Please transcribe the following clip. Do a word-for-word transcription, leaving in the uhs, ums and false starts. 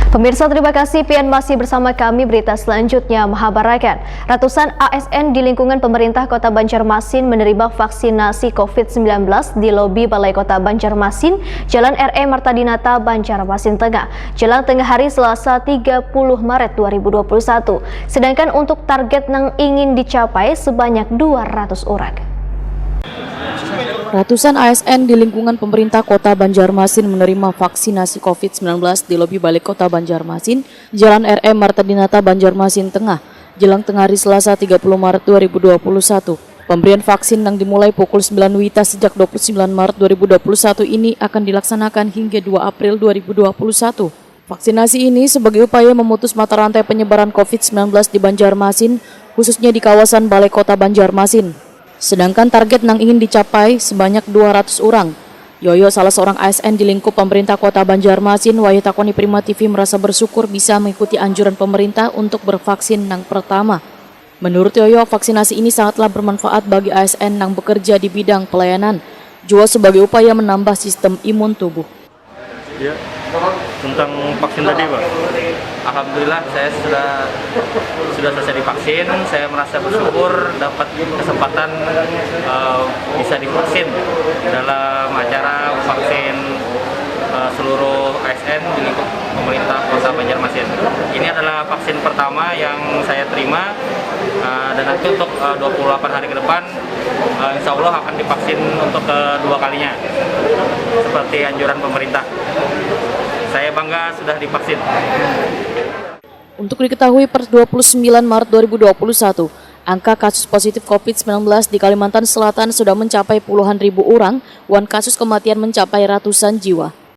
Pemirsa, terima kasih pian masih bersama kami. Berita selanjutnya mahabarakan, ratusan A S N di lingkungan pemerintah Kota Banjarmasin menerima vaksinasi covid sembilan belas di lobi Balai Kota Banjarmasin, Jalan R E Marta Dinata, Banjarmasin Tengah, jelang tengah hari Selasa tiga puluh Maret dua ribu dua puluh satu. Sedangkan untuk target nang ingin dicapai sebanyak dua ratus orang. Ratusan A S N di lingkungan pemerintah Kota Banjarmasin menerima vaksinasi covid sembilan belas di lobi Balai Kota Banjarmasin, Jalan R E Marta Dinata, Banjarmasin Tengah, jelang tengah hari Selasa tiga puluh Maret dua ribu dua puluh satu. Pemberian vaksin yang dimulai pukul sembilan wita sejak dua puluh sembilan Maret dua ribu dua puluh satu ini akan dilaksanakan hingga dua April dua ribu dua puluh satu. Vaksinasi ini sebagai upaya memutus mata rantai penyebaran covid sembilan belas di Banjarmasin, khususnya di kawasan Balai Kota Banjarmasin. Sedangkan target nang ingin dicapai sebanyak dua ratus orang. Yoyo, salah seorang A S N di lingkup pemerintah Kota Banjarmasin, wayah takoni Prima T V, merasa bersyukur bisa mengikuti anjuran pemerintah untuk bervaksin nang pertama. Menurut Yoyo, vaksinasi ini sangatlah bermanfaat bagi A S N nang bekerja di bidang pelayanan, jua sebagai upaya menambah sistem imun tubuh. Ya, tentang vaksin tadi, Pak. Alhamdulillah, saya sudah sudah selesai divaksin. Saya merasa bersyukur dapat kesempatan eh, bisa divaksin dalam acara vaksin eh, seluruh A S N di lingkup pemerintah Kota Banjarmasin. Ini adalah vaksin pertama yang saya terima eh, dan nanti untuk eh, dua puluh delapan hari ke depan eh, insya Allah akan divaksin untuk kedua kalinya seperti anjuran pemerintah. Saya bangga sudah divaksin. Untuk diketahui, per dua puluh sembilan Maret dua ribu dua puluh satu, angka kasus positif covid sembilan belas di Kalimantan Selatan sudah mencapai puluhan ribu orang, wan kasus kematian mencapai ratusan jiwa.